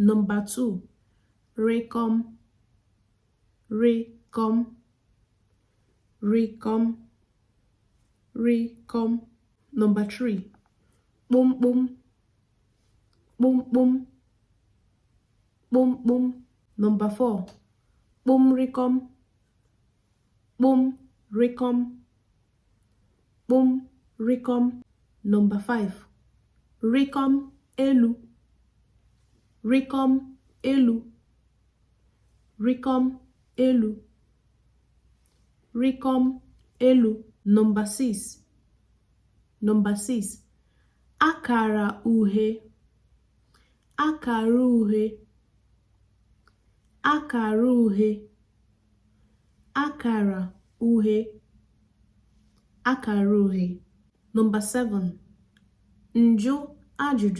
Number 2, rịkọm, rịkọm, rịkọm, rịkọm. Number 3, kpụmkpụm, kpụmkpụm, kpụmkpụm. Number 4, kpụm rịkọm, kpụm rịkọm, kpụm rịkọm. Number 5, rịkọm elu, rịkọm elu, rịkọm elu, rịkọm elu. Number 6, number 6, akara uhie, akara uhie, akara uhie, akara uhie, akara uhie. Number 7, njụ ajụjụ.